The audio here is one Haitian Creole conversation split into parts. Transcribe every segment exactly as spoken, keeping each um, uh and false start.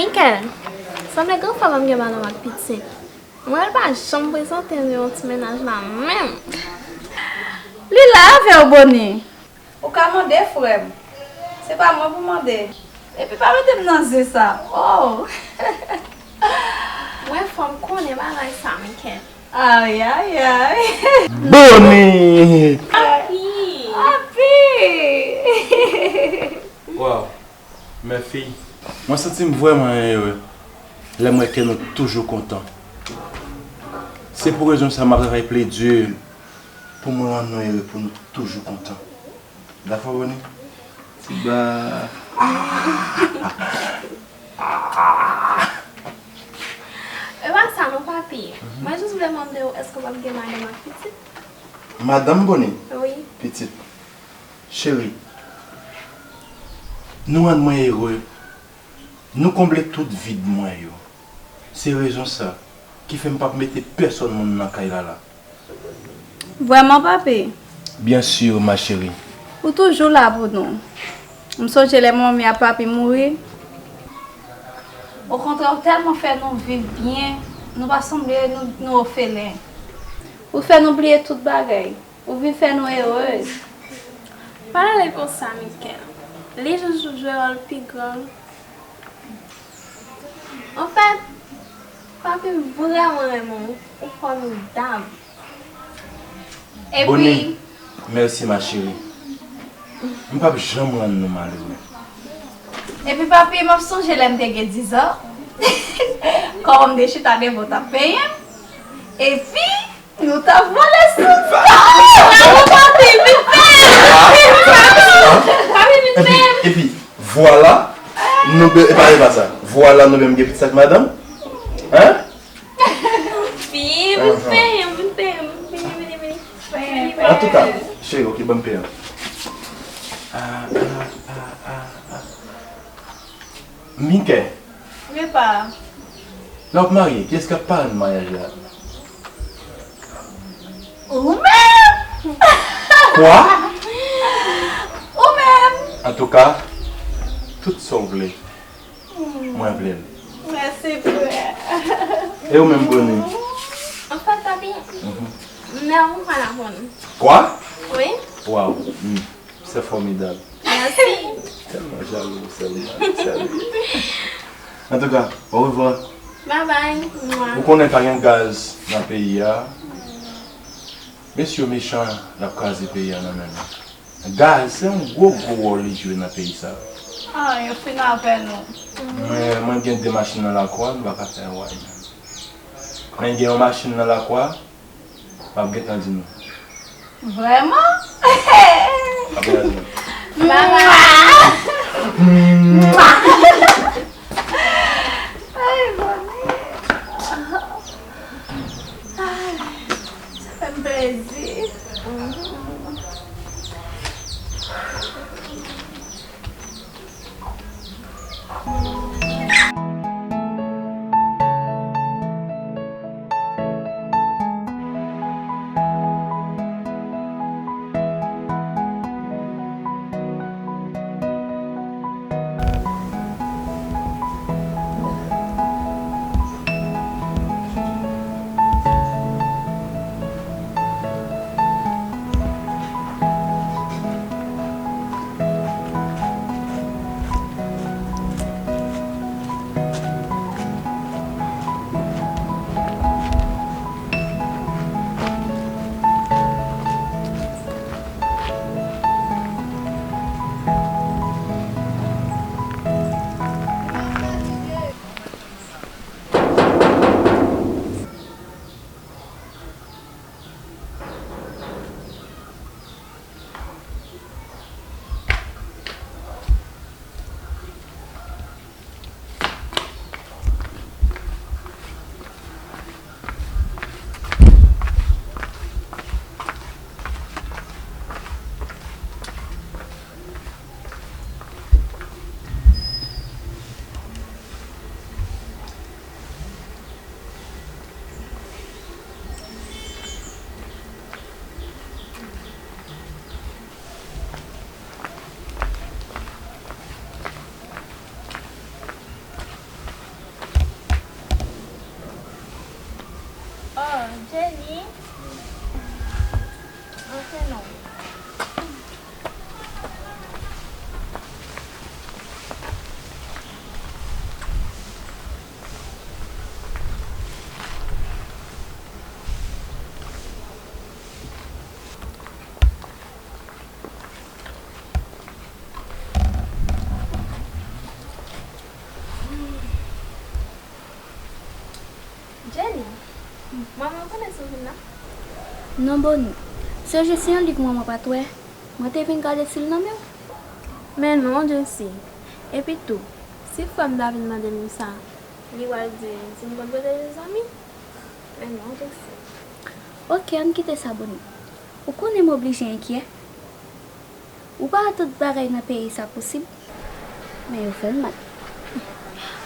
Michael, sanble gran frè pa m gen madanm ak pitit. Mwen, l pa janm prezante nou yon ti mennaj la menm. Li la avè w, Boni. Ou ka mande, frè m. Se pa mwen pou mande. Epi pa mete m nan zen sa. Oh! Mwen, fò m konnen bagay sa, Michael. Ay, ay, ay. Boni! Papi! Papi! Waw, mèfi, mwen santi m vrèman ere lè m wè ke nou toujou kontan. Se pou rezon sa m ap travay pi di pou mwen rann nou ere, pou nou toujou kontan. Dakò, Boni? Ti ba. E pa sa non, papi. Mwen jis vle mande w, èske w p ap gen madanm ak pitit? Madanm, Boni? Wi. Pitit. Cheri, nou rann mwen ere. Nou konble tout vid mwen yo. Se rezon sa ki fè m p ap mete pèsonn moun nan kay la la. Vrèman, papi? Byen si, ma chérie. Ou toujou la pou nou. M sonje lè manmi ak papi mouri. Okontrè, ou tèlman fè nou viv byen, nou pa sanble nou, nou òfelen. Ou fè nou bliye tout bagay. Ou vin fè nou erez. Pa rele l konsa, Michael. Li jis jwe wòl pi gran. Anfèt, papi m vrèman renmen w. Ou fòmidab. Epi, Boni, mèsi, ma chérie. M p ap janm rann nou malere. Epi, papi, m ap sonje lè m te gen diz an. Kòman m te chita devan w t ap penyen m. Epi, nou t ap vole sou sa. Bravo, papi, vin fè m. Papi, vin fè m. Epi, epi, vwala, nou be-, epa, epa sa. Vwala, nou menm gen pitit ak madanm. Hein? Vin, vin fè m, vin fè m, vini, vini, vini. Antouka, cheri, ok, ban m peye. Ah, ah, ah, ah, ah. Mike. Wi, pa. Lè w ap marye, kiyès k ap parenn maryaj la? Ou menm! Kwa? Ou menm! Antouka, tout sa w vle, mwen vle l. Mèsi, frè. E ou menm, Boni? Anfèt, papi, mhm, m nan yon fann aprann. Kwa? Wi. Waw. Hmm. C'est formidable. Mèsi. Tèlman jalou, Selma, Selma. Antouka, orevwa. Bye bye. Mwa. Ou konnen pa gen gaz nan peyi a. Mesye yo mechan, l ap kraze peyi a nan men nou. Gaz, se yon gwo, gwo wòl li jwe nan peyi sa. Ah, yo fin avè nou. Mwen, mwen gen de machin nan lakwa, m pa ka fè anyen. Men gen yon machin nan lakwa, m ap gentan di nou. Vrèman? M ap gentan di nou. Bye bye. Ay, Boni. Ay, sa fè m plezi. Manman, ou konnen si w vin la? Non, Boni. Se jis yon liv manman pa t wè. Mwen te vin gade si l nan men w. Men non, Jessy. Epi tou, si frè m ta vin mande m sa, li pral di, di m konn pwoteje zanmi? Men non, Jessy. Oke, ann kite sa, Boni. Ou konnen m oblije enkyè. Ou pa wè tout bagay nan peyi sa posib, men yo fè l mal.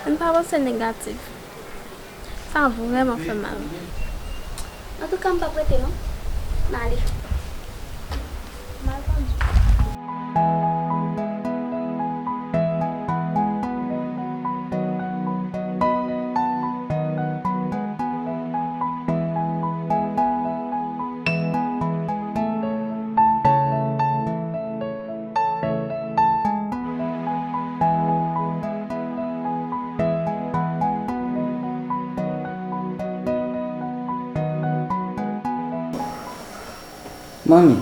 Ann pa panse negatif. Sa vrèman fè mal. Antouka, m p ap rete non. M ale. M al pandan. Manmi,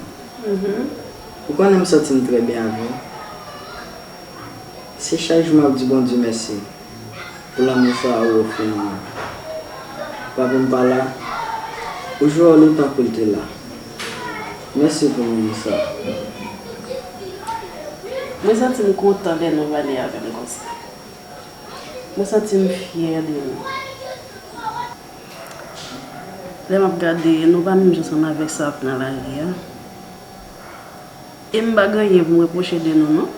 ou konnen m santi m trè byen avè w. Se chak jou m ap di Bondye mèsi pou lanmou sa a ou ofri mwen an. Papi m pa la, ou jwe wòl ou tankou l te la. Mèsi pou lanmou sa a. Mwen santi m kontan lè nou pale avè m konsa. Mwen santi m fyè de nou. Lè m ap gade, nou pa menm jan ansanm avèk sa k nan lari a. E m pa gen anyen pou m repwoche de nou, non.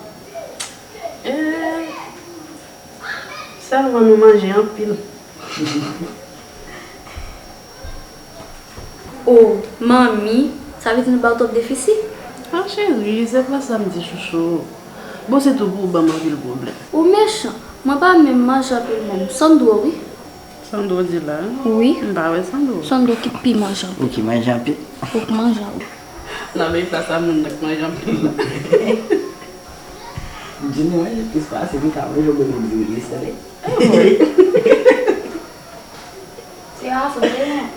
Eh, sèlman nou manje anpil. O, manmi, sa vle di nou ba w twòp defisi? Ah, cheri, se pa sa m di, chouchou. Bon, se tou pou w ban m anpil pwoblèm. Ou mechan. Mwen pa menm manje anpil menm. Sandro, wi. Sandro di la? Wi. M pa wè Sandro. Sandro ki pi manje anpil. Ou ki manje anpil? Ou ki manje anpil. Nan men sa, sa moun nan k manje anpil la. Jimmy manje plis pase m, ka manje yon bouyon diri, se li. Se rason, se non.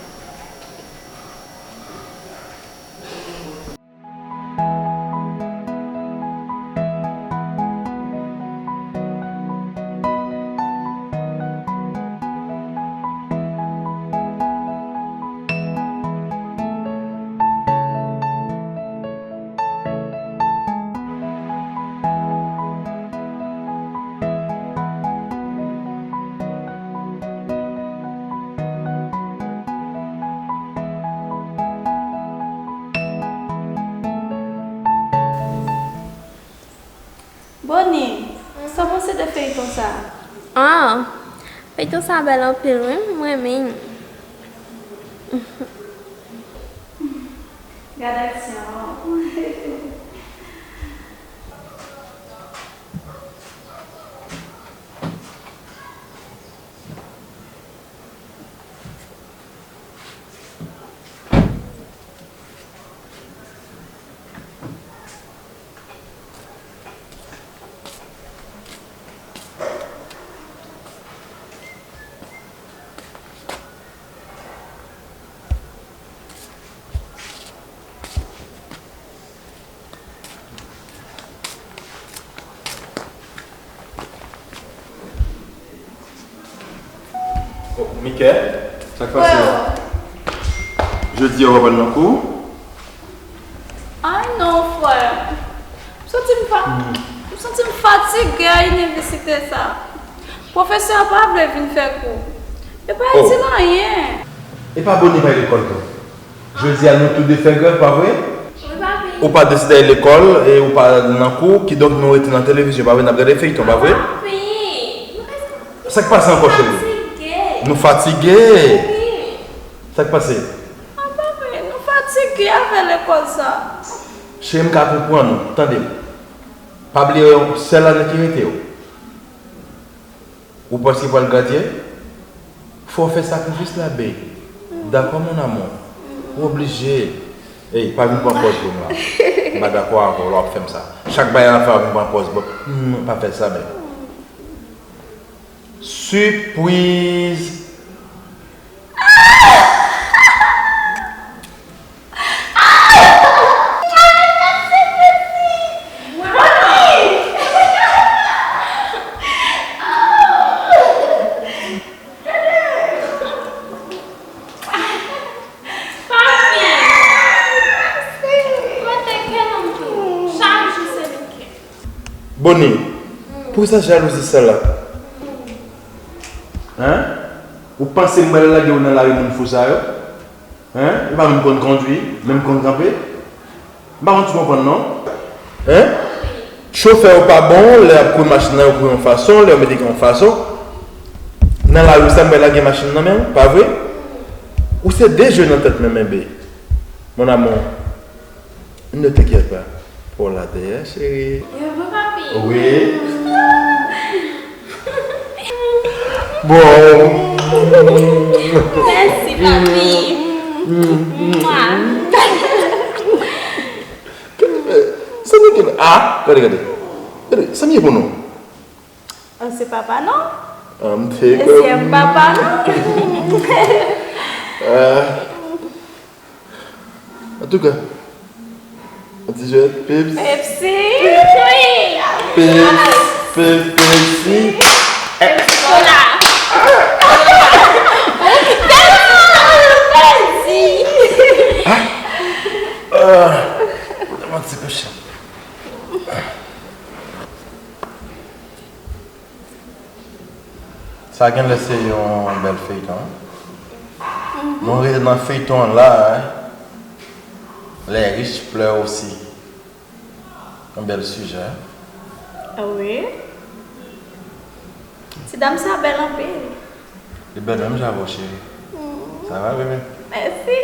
Boni, sa w panse de feyton sa a? Ah, feyton sa a bèl anpil, wi, m renmen l. Gad aksyon. Oh, Mike, sa k pase? Frè. Jodi a w ap al nan kou? Ay non, frè. M santi m fa-, m santi m fatige a inivèsite sa. Pwofesè a pa vle vin fè kou. Yo pa itil anyen. E pa Boni pa lekòl tou? Jodi a nou tou de fè grèv, pa vre? Wi, papi. Ou pa deside al lekòl e ou pa nan kou, kidonk nou rete nan televizyon, pa vre? N ap gade feyton, pa vre? Papi, nou pa sa. Sa k pase ankò, cheri? Fatige. Nou fatige? Wi. Sa k pase? Ah, papi, nou fatige avè lekòl sa. Cheri, m ka konprann ou. Tande m. Pa bliye yon sèl ane ki rete w. Ou prèske pral gradye? Fò w fè sakrifis la, babe. Dakò, mon amour? Ou oblije. Ey, pa vin pran pòz bòn la. M pa dakò avè w lè w ap fè m sa. Chak bagay w ap fè, w ap vin pran pòz bòn. Hmm, pa fè sa, babe. Sipriz! Boni, poukisa jalouzi sa la? Hein? Ou panse m pral lage w nan lari moun fou sa yo? Hein? Ou pa menm konn kondwi, menm konn kanpe? M pa konn si w konprann non. Hein? Chofè yo pa bon, lè y ap kouye machin nan, yo kouye yon fason, lè yo mete yon fason. Nan lari sa, m pral lage machin nan men w, pa vre? Ou se de je nan tèt mwen, bebe. Mon amour, ne t'inquiète pas. Pou la dèyè, cheri. Yo bon, papi. Wi. Bon. Mèsi, papi. Mwa. Sa nou gen la? Ah, gade, gade. Gade, sa m ye pou nou? An se papa, non? An m te... E se m papa, non? Ah. Antouka, yon ti jwèt, Pepsi. Pepsi. Pepsi. Pepsi. Pepsi Cola. Pepsi. Pepsi. Ah. Ah. Yon ti kouche. Sa genlè se yon bèl feyton. Nou rete nan feyton an la, hein. Les riches pleurent aussi. Yon bèl sijè. Ah wi. Ti dam sa bèl anpil. Li bèl menm jan avè w, cheri. Sa va, bebe? Mèsi.